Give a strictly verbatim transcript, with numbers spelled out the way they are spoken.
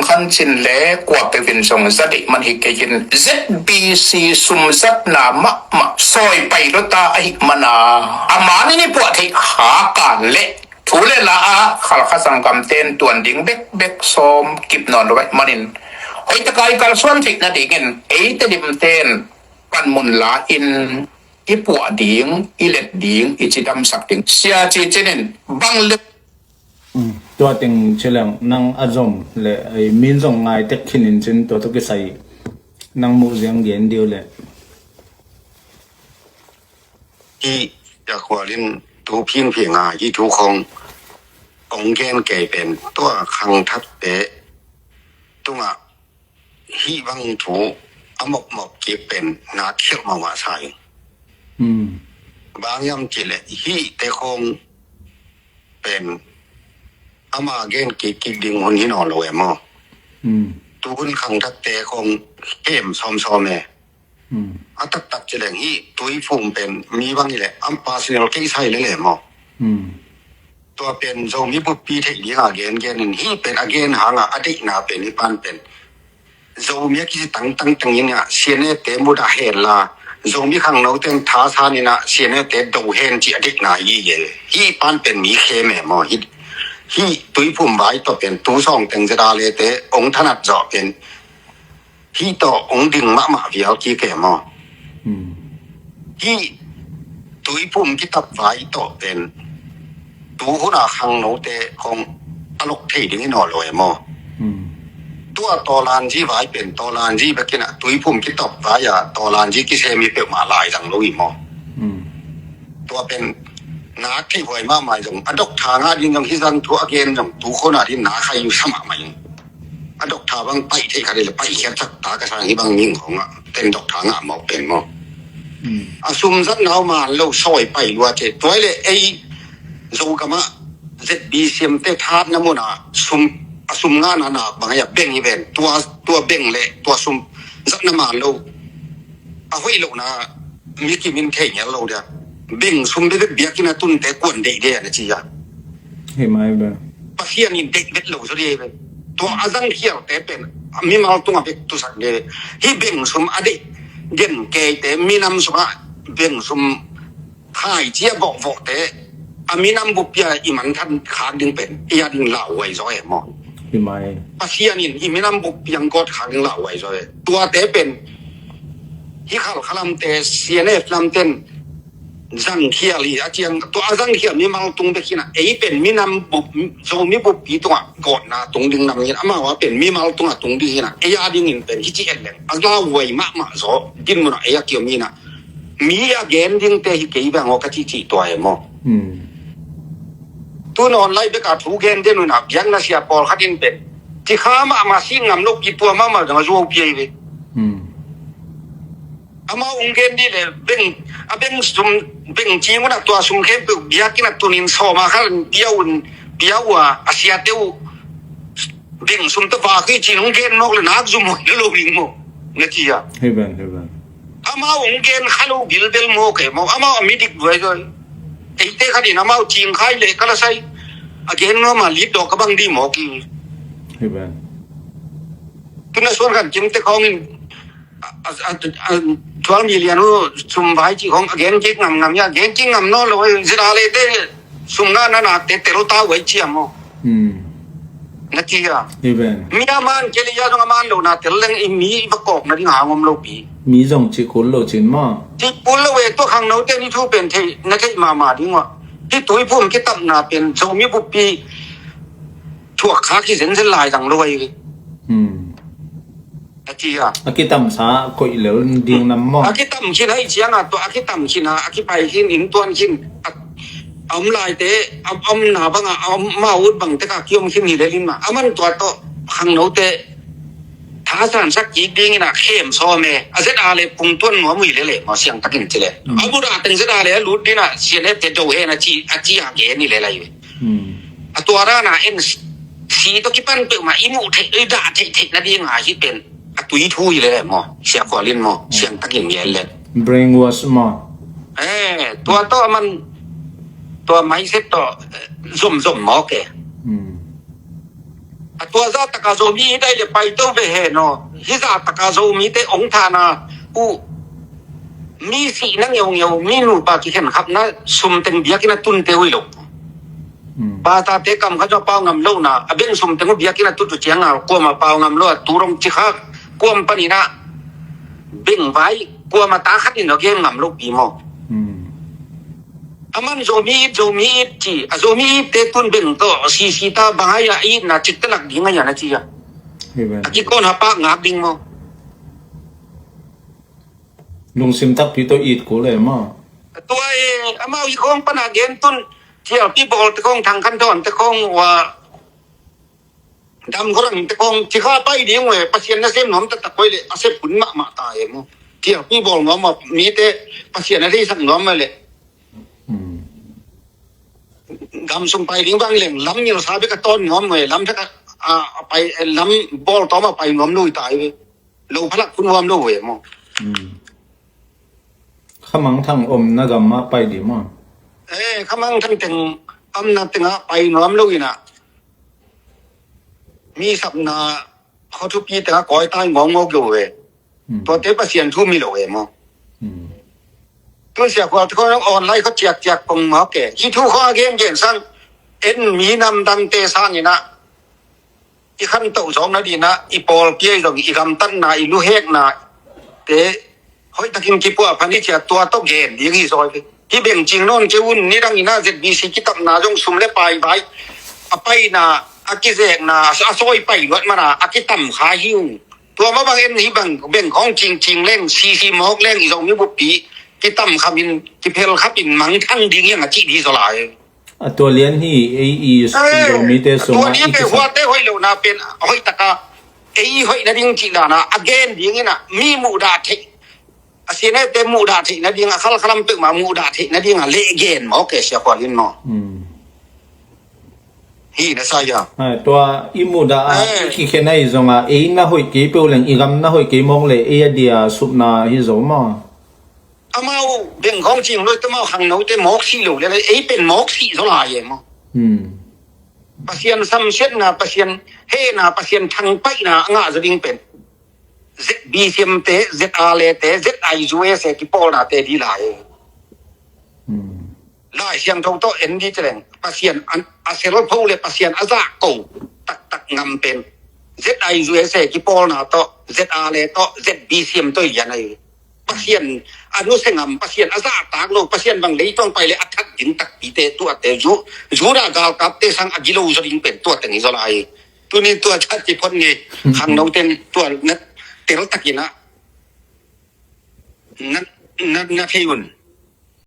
Khan Cin le kua peuh in zong za deih man hi kei in, Z B C sumzatna mahmah sawi pai lua ta ahih mana a man in i puah theih kha kan leh thu le la a Khalkha sanggamte in tuan ding bekbek sawm kip nawn lo ahih manin hoih taka i kalsuan theih nadingin ei Tedim ten panmun la in i puah ding, i let ding, i cidamsak ding. Sia Ci Cin in bang le Tua teng ci leng nang a zom le ei min zong ngai tek khin in cin tua tawh kisai nang muh ziang gen dih uh leh. Hih Sia Khual in tu phinphing a hih thu khong hong gen kei pen tua khangthakte tungah hih bang thu a mawkmawk kik pen na khialh mahmah sa hi. Bang hiam cih leh hihte khong pen ama gen kikkik ding hun hi nawn lo e maw? Tu hun khangthakte khong khem sawmsawm e. A taktak ci leng hih Tuiphum pen mi bang hi leh a personal case hi lel e maw? Tua pen Zomi buppi theih dinga gengen in hih pen a gen hanga a deihna pen hih pan pen Zomi a kici tangtang tengin ah C N A te mudah hen la Zomi khangno teng thasan in ah C N A te do hen cih a deihna hi e. Hih pan pen mi khem e maw? Hih Tuiphum vai tawh pen tu sawng teng Z R le te ong thanat zawh pen hih tawh ong ding mahmah vial kik e maw? Hih Tuiphum kitap vai tawh pen tu huna khangnote khong a lok thei ding hi nawn lo e maw? Tua Tawlanzi vai pen Tawlanzi bekin ah Tuiphum kitap vai a Tawlanzi kisem hi peuhmah lai zang lo hi maw? Tua pen na theih huai mahmah zong a dok tha ngah ding zong hih zang thu a gen zong tu khona ding na khai uh sa mahmah in. A dok tha bang paih theih khat le paih khiat sak ta ka sang hi bang ming khong ah ten dok tha ngah mawk pen maw? A sum zat nau man lo sawi pai lua te tuai le ei Zogam ah Z B C M te thatna mun ah sum a sum ngahna nak bang a beng hi ven tua tua beng le tua sum zatna man lo a hoih lohna mi kimin thei ngel lo dia. Beng sum bebek biakinn a tunte kuan deih dia na ci a. Hi mai be. Pasian in deih bet lo zaw dia be. Tua a zangkhialte pen mimal tungah bek tusak dia. Hih beng sum a deih gen keite minam sungah beng sum khai cia vawhvawhte a minam buppi a i manthan khak ding pen i a ding lauhuai zaw e maw? Hi mai. Pasian in i minam buppi ang gawt khak ding lauhuai zaw e. Tuate pen hih Khalkha lamte C N F lamten zangkhial hi a ciang tua a zangkhial mimal tung bek hinah ei pen minam bup Zomi buppi tungah gawtna tung ding nam hin amau a pen mimal tungah tung ding hinah ei a dingin pen hici et leng a lauhuai mahmah zaw dinmunah ei a kiom hinah mi a gen dingte hi kei bang aw ka cihcih tua e maw? Tu nawn lai beka thu gen den unah biakna sia pawlkhat in pen cikha mahmah sih ngam lo pi tua mahmah dang a zuau pi ahi ve. Amau ong gen dih le beng a beng sum beng cing unah tua sum khempeuh biakinn a tunin sawma kha pia un pia uh a a siate uh beng sum tawh vak hi cin ong gen nawk le nak zum hoih lo ding maw? Na ci a. Hei ben hei ben. Amau ong gen kha lo bilbel maw kei maw amau a midik duai duai. Eite khatin amau cingkhai le ka la sai a gen nuam a lit dawk ka bang di maw ki. Hei ben. Tuna suan khan kimte khawngin a, a, a, a, twelve million uh sum vai ci khawng a gen kik ngam ngam ya gen kik ngam nawn lo zira le te sum na na nak te tel ta vai ciam maw? Na ci a. Mi a man keli a zong a man lo na tel leng i mi i va kawk na ding hang om lo pi. Mi zong ci kul lo cin maw? Ci kul lo e tua khang no te ni thu pen thei na thei mama ding wa. Hi tui phum ki tap na pen zo mi bupi thuak kha ki zen zen lai dang lo ai. A ci a. A kitamsa koih lel ding nam maw? A kitam khin hai ciang a tua a kitam khin a a kipai khin in tuan khin a om lai te a om na bang a a om ma ut bang te ka kiom khin hi lel in ma a man tua to khang no te thasan sak kik ding in a khem sawm e a zet a le pung tuan nuam ui le le ma siang takin ci le a bura teng zet a le a lut din a sian e te do he na ci a ci a gen ni le lai ve. A tua rana en si to kipan peuh ma i muh theih i dah theih theih na ding a hi pen a tui thu hi le maw sia khualin maw siang takin ngel le. Brainwash maw? Eh, tua to man tua mindset to zom zom maw ke. A tua zah taka Zomi it ai le paito ve he no. Hih zah taka Zomite ong thana uh mi sihna ngeungeu, mi nupa kikhen khapna sumteng biakinn a tunte uh hi lo. Patate kam khat zong a pau ngam lo na, a beng sumteng uh biakinn a tut uh cianga kuama pau ngam lo a, tu dong cikhak kuam paninah beng vai kuama ta khat in a gen ngam lo pi maw? A man Zomi it, Zomi it ci a, Zomi itte tun beng tawh sisi ta bangai a itna cikte lak ding a hian a ci a. A kikawn ha pak ngak ding maw? Lungsim takpi tawh it kul e maw? Tua e, amau i khawng pana gen tun, thialpi bawl te khawng, thangkhan dawn te khawng, ua dam khawrang te khawng, cikha pai ding uh e, Pasian na sem nuam taktak koi le a sep hun mahmah ta e maw? Thialpi bawl nuam a, mite Pasian a theisak nuam a le gam sung pai ding bang leng lam ngilsa bek a tawn nuam uh e, lam thak a pai, lam bawl tawm a pai nuam lui ta e. Lo phalak phun huam lo ve maw? Khamangthang omna gam mah pai dih maw? Eh, khamangthang teng omna tengah pai nuam lo inah mi sapna khuathupi tengah kawi tai ngawngawk lo ve. Tuate Pasian thu mi lo ve maw? Tun sia khual te khual online khuat ciakciak pong maw ke? Hi thu khual a gengen sang en mi namdangte sanginah i khantoh zawkna dinah i pawlpi ahi zong i gamtatna, i luhekna te hoihtakin kipuah phan i ciah tua tawh gen ding hi zawi. Hi bengcing nawn kei un, nidang inah Z B C kitapna zong sum le pai vai a paina, a kizekna, a sawi pai luat mana a kitam kha hi uh. Tua mah bang en hi bang beng khawng cingcing leng, sisi mawk leng i zong mi buppi kitam khamin kiphel khapin mangthang ding hiang a cih di zaw lai. A tua lian hi ei i Zomite sungah i kisa. Huate hoih lohna pen hoih taka ei hoih nading cih dana a gen dingin ah mi muhdah theih, a sinete muhdah theih nading, a khalkhalam peuhmah muhdah theih nading a leh gen maw ke sia khualin maw? Hi na sa ia. Tua i muhdah a i kikhen ahi zonga ei na hoih kei peuh leng i gam na hoih kei mawk le ei a dia supna hi zo maw? Amau bengkhawng cing lo te mau khangnote mawk sih lo le ei pen mawk sih zaw lai e maw? Pasian samsiatna, Pasian hehna, Pasian thangpaihna a ngah zaw ding pen Z B C M te, Z R le te, Z I U S e kipawlnate di lai e. Lai Siangtho tawh en di teleng Pasian a selpho le Pasian a zahko taktak ngam pen Z I U S e kipawlna tawh, Z R le tawh, Z B C M tawh i lian ahi. Pasian a nusia ngam, Pasian a zahtak lo, Pasian bang leitawng pai le a that ding takpite tuate, Judah galkapte sang a gilo zaw ding pen tuate ngi zaw lai. Tuni tua that kiphot nge, khangnoten tua na teltakinah na thei un.